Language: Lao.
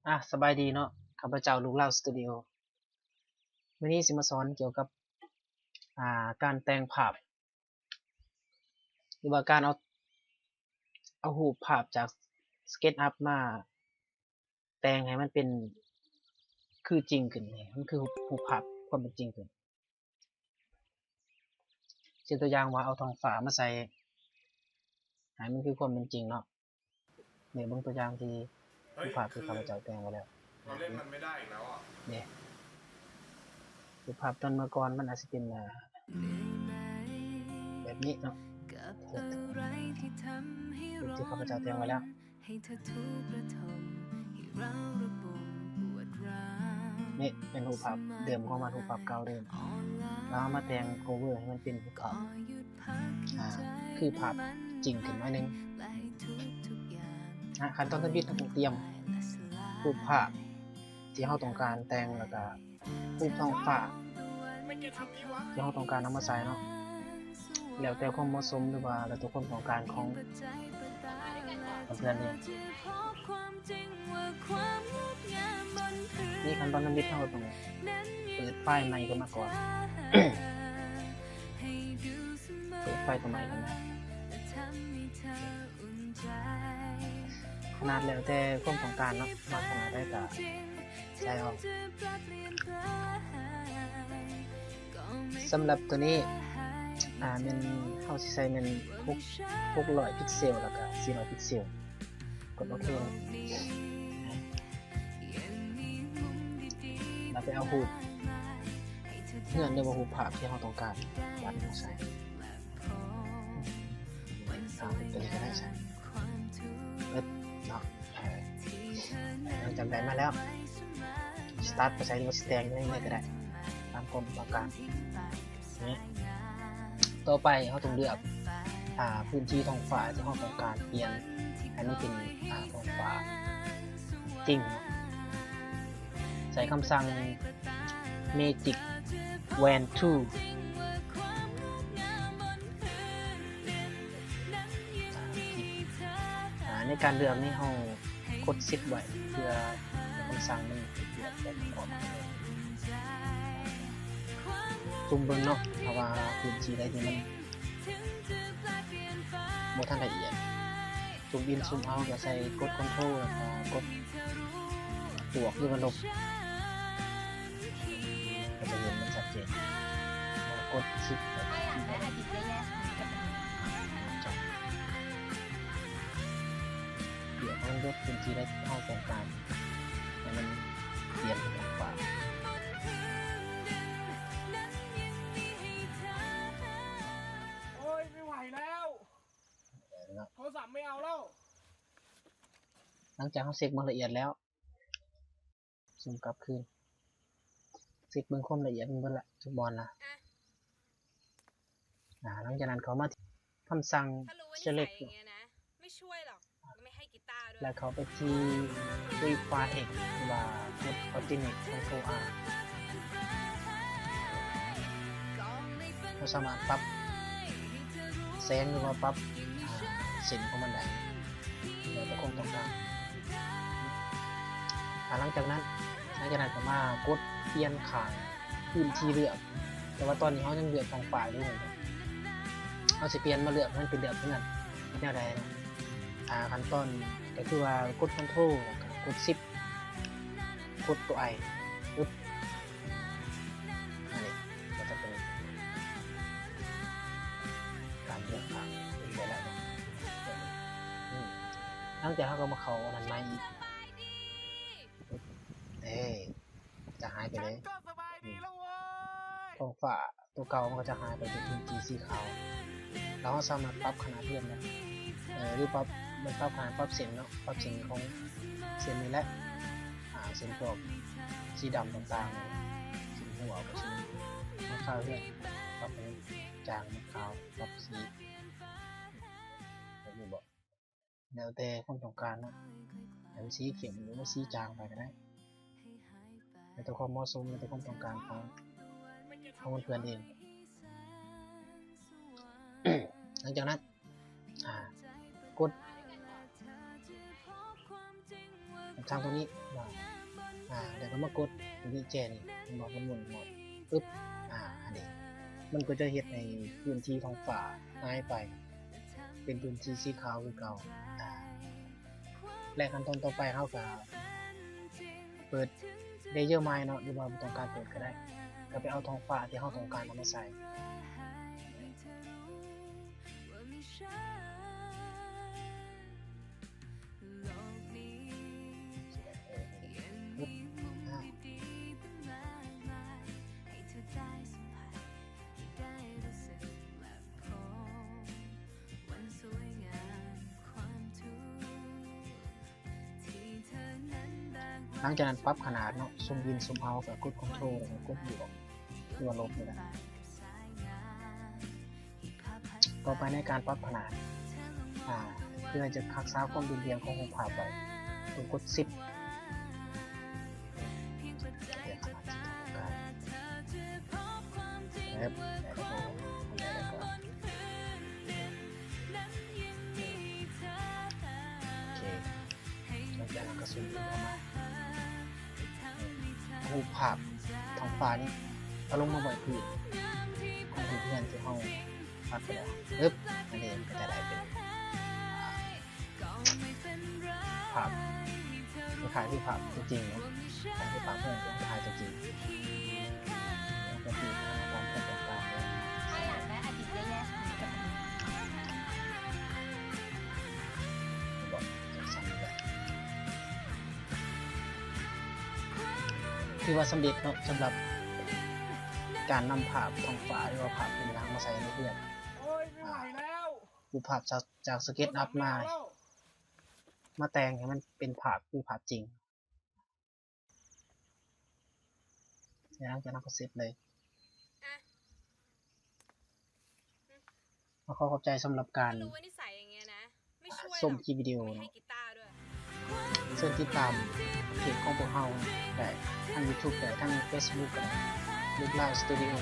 ອາ ສະບາຍດີເນາະ ຂ້າພະເຈົ້າລູກລາວສະຕູດິໂອ ມື້ນີ້ຊິມາສອນກ່ຽວກັບ ອາ ການແຕ່ງພາບ ຫຼືວ່າການເອົາ ເອົາຮູບພາບຈາກ SketchUp ມາແຕ່ງໃຫ້ມັນເປັນຄືຈິງຂຶ້ນ ໃຫ້ມັນຄືຮູບພາບຄວາມເປັນຈິງຂຶ້ນ. ເຊັ່ນຕົວຢ່າງວ່າເອົາທ້ອງຟ້າມາໃສ່ໃຫ້ມັນຄືຄວາມເປັນຈິງເນາະ. ນີ້ເບິ່ງຕົວຢ່າງທີ່ ເຮີ້ຍ ຮູບພາບທີ່ຂ້າພະເຈົ້າແຕ່ງໄວ້ແລ້ວ ເຮົາເຫຼັ້ນມັນໄມ່ໄດ້ອີກແລ້ວອະ ນີ້ ຮູບພາບຕອນເມື່ອກ່ອນມັນອາດຊິເປັນ ອາ ແບບນີ້ເນາະ ຮູບທີ່ຂ້າພະເຈົ້າແຕ່ງໄວ້ແລ້ວ. ນີ້ເປັນຮູບພາບເດີມຂອງມັນ ຮູບພາບເກົ່າເດີມ ແລ້ວເຮົາມາແຕ່ງ cover ໃຫ້ມັນເປັນຮູບພາບ ອາ ຄືພາບຈິງຂຶ້ນໜ້ອຍໜຶ່ງ. ອາ ຂັ້ນຕອນທຳອິດເຮົາຕ້ອງຕຽມຮູບພາບທີ່ເຮົາຕ້ອງການແຕ່ງ ແລ້ວກະ ຮູບທ້ອງຟ້າທີ່ເຮົາຕ້ອງການເອົາມາໃສ່ເນາະ ແລ້ວແຕ່ຄວາມເໝາະສົມ ຫຼືວ່າແລ້ວແຕ່ຄວາມຕ້ອງການຂອງເພື່ອນເອງ. ນີ້ຂັ້ນຕອນທຳອິດເຮົາຕ້ອງເປີດໄຟລ໌ໃໝ່ຂຶ້ນມາກ່ອນ ເປີດໄຟລ໌ຕົວໃໝ່ຂຶ້ນມາ ຂະໜາດແລ້ວແຕ່ຄວາມຕ້ອງການເນາະ ມັກຂະໜາດໃດກະ ໃສ່ເອົາ. ສຳລັບຕົວນີ້ ອາ ແມ່ນເຮົາຊິໃສ່ແມ່ນຫົກ ຫົກຮ້ອຍພິກເຊວ ແລ້ວກະສີ່ຮ້ອຍພິກເຊວ ກົດໂອເຄ ແລ້ວໄປເອົາຮູບເຮືອນ ຫຼືວ່າຮູບພາບທີ່ເຮົາຕ້ອງການ ວາດມາໃສ່ ເອົາຕົວນີ້ກະໄດ້ ໃສ່ເບິດເນາະ. ເອີ ຫຼັງຈາກໄດ້ມາແລ້ວ ສະຕາດໄປໃສ່ ຫຼືວ່າຊິແຕ່ງຢູ່ໃນນີ້ກະໄດ້ ຕາມຄວາມຕ້ອງການ. ນີ້ ຕໍ່ໄປເຮົາຕ້ອງເລືອກ ອາ ພື້ນທີ່ທ້ອງຟ້າທີ່ເຮົາຕ້ອງການປ່ຽນໃຫ້ມັນເປັນ ອາ ທ້ອງຟ້າຈິງ ໃສ່ຄຳສັ່ງ Magic Wand Tool. ອາ ໃນການເລືອກນີ້ເຮົາກົດ Shift ໄວ້ ເພື່ອໃຫ້ຄຳສັ່ງມັນເລືອກໄດ້ປະກອບ. ຊູມເບິ່ງເນາະ ຖ້າວ່າພື້ນທີ່ໃດທີ່ມັນບໍ່ທັນລະອຽດ ຊູມອິນ ຊູມເອົາ ກະໃສ່ ກົດ Control ແລ້ວກະກົດບວກ ຫຼືວ່າລົບ ກະຈະເຫັນມັນຊັດເຈນ. ແລ້ວກົດ Shift ແລ້ວກະ ດຽວເຮົາເລືອກພື້ນທີ່ໃດທີ່ເຮົາຕ້ອງການໃຫ້ມັນປ່ຽນເປັນຂວາ. ໂອ້ຍ ໄມ່ໄຫວແລ້ວ ໂທລະສັບໄມ່ເອົາແລ້ວ. ຫຼັງຈາກເຮົາເຊັກເບິ່ງລະອຽດແລ້ວ ຊູມກັບຄືນ ເຊັກເບິ່ງຄວາມລະອຽດມັນເບິດລະ ທຸກບ່ອນລະ. ອາ ຫຼັງຈາກນັ້ນເຂົ້າມາທີ່ຄຳສັ່ງ Select ແລ້ວເຂົ້າໄປທີ່ Refine X ຫຼືວ່າກົດ Coordinate Control R. ເຮົາສາມາດປັບແສງ ຫຼືວ່າປັບ ອາ ເສັ້ນຂອງມັນໄດ້ ແລ້ວແຕ່ຄວາມຕ້ອງການ. ອາ ຫຼັງຈາກນັ້ນ ຫຼັງຈາກນັ້ນກະມາກົດປ່ຽນຂ້າງພື້ນທີ່ເລືອກ ແຕ່ວ່າຕອນນີ້ເຮົາຍັງເລືອກທ້ອງຟ້າຢູ່ ເຮົາຊິປ່ຽນມາເລືອກໃຫ້ມັນເປັນແບບນັ້ນ ເຮັດແນວໃດເນາະ? ອາ ຂັ້ນຕອນກະຄືວ່າກົດ Control ແລ້ວກະກົດ Shift ກົດຕົວ I ປຶບ ອັນນີ້ກະຈະເປັນການເລືອກພາບໄດ້ແລ້ວເນາະ. ອືມ ຫຼັງຈາກເຮົາກະມາເຂົ້າອັນນັ້ນໃໝ່ອີກ ເອີ ຈະຫາຍໄປເລີຍ ທ້ອງຟ້າ ຕົວເກົ່າມັນກະຈະຫາຍໄປເປັນພື້ນທີ່ສີຂາວ ແລ້ວເຮົາສາມາດປັບຂະໜາດເຮືອນໄດ້ ເອີ ຫຼືປັບ ມັນປັບຂະໜາດ ປັບເສັ້ນເນາະ ປັບເສັ້ນຂອງເສັ້ນນີ້ແຫຼະ ອາ ເສັ້ນພວກສີດຳຕ່າງໆ ເສັ້ນຫົວ ເສັ້ນຫຼັງຄາເຮືອນ ປັບໃຫ້ມັນຈາງ ມັນຂາວ ປັບສີ ແບບນີ້ເບາະ ແລ້ວແຕ່ຄວາມຕ້ອງການເນາະ ໃຫ້ມັນສີເຂັ້ມ ຫຼືວ່າສີຈາງໄປກະໄດ້ ແລ້ວແຕ່ຄວາມເໝາະສົມ ແລ້ວແຕ່ຄວາມຕ້ອງການຂອງ ຂອງເພື່ອນເອງ. ຫຼັງຈາກນັ້ນ ອາ ກົດ ແລ້ວ ທາງຕົວນີ້ເນາະ ອາ ແລ້ວກໍມາກົດຕົວນີ້ແຈນີ້ ເຫັນບໍ່? ມັນໝູນ ໝູນ ປຶບ ອາ ອັນນີ້ ມັນກໍຈະເຮັດໃຫ້ພື້ນທີ່ທ້ອງຟ້າຫາຍໄປ ເປັນພື້ນທີ່ສີຂາວຄືເກົ່າ ອາ ແລະ ຂັ້ນຕອນຕໍ່ໄປເຮົາກໍເປີດ layer mask ເນາະ ຫຼືວ່າບໍ່ຕ້ອງການເປີດກໍໄດ້ ກໍໄປເອົາທ້ອງຟ້າທີ່ເຮົາຕ້ອງການເອົາມາໃສ່. ຫຼັງຈາກນັ້ນປັບຂະໜາດເນາະ ຊູມອິນ ຊູມເອົາ ແລ້ວກໍກົດຄອນໂທຣ ແລ້ວກໍກົດບວກ ຫຼືວ່າລົບນີ້ແຫຼະ. ຕໍ່ໄປໃນການປັບຂະໜາດ ອາ ເພື່ອຈະຮັກສາຄວາມເປັນລຽງຂອງຮູບພາບໄວ້ ຕ້ອງກົດຊິບ ເພື່ອຂະໜາດທີ່ຕ້ອງການ ແປັບ ແລ້ວກໍ ໂອເຄ ຫຼັງຈາກນັ້ນກໍຊູມເຂົ້າມາ ເອົາຮູບພາບທ້ອງຟ້ານີ້ເອົາລົງມາໄວ້ພື້ນຂອງຮູບເຮືອນທີ່ເຮົາປັບໄປແລ້ວ ປຶບ ອັນນີ້ມັນກໍຈະໄດ້ເປັນພາບຄ້າຍໆຄືພາບຕົວຈິງເນາະ ຄ້າຍໆຄືພາບເຮືອນທີ່ເຮົາຖ່າຍຕົວຈິງ ແລ້ວກໍຕີຕາມຄວາມຕ້ອງການເລີຍ. ຖືວ່າສຳເລັດເນາະ ສຳລັບການນຳພາບທ້ອງຟ້າ ຫຼືວ່າພາບເປັນຮ່າງມາໃສ່ໃນເຮືອນ. ອາ ຮູບພາບຈາກ ຈາກ SketchUp ມາ ມາແຕ່ງໃຫ້ມັນເປັນພາບຄືພາບຈິງ. ແລ້ວຈາກນັ້ນກໍເສັດເລີຍ. ອະ ກໍຂໍຂອບໃຈສຳລັບການ รู้ว่านิสัยอย่างเงี้ยนะ ไม่ช่วยหรอก ຊົມຄລິບວິດີໂອ ไม่ให้กีตาร์ด้วย ເຊີນຕິດຕາມເພຈຂອງພວກເຮົາໄດ້ ທາງ YouTube ໄດ້ ທາງ Facebook ກໍໄດ້ Look Loud Studio.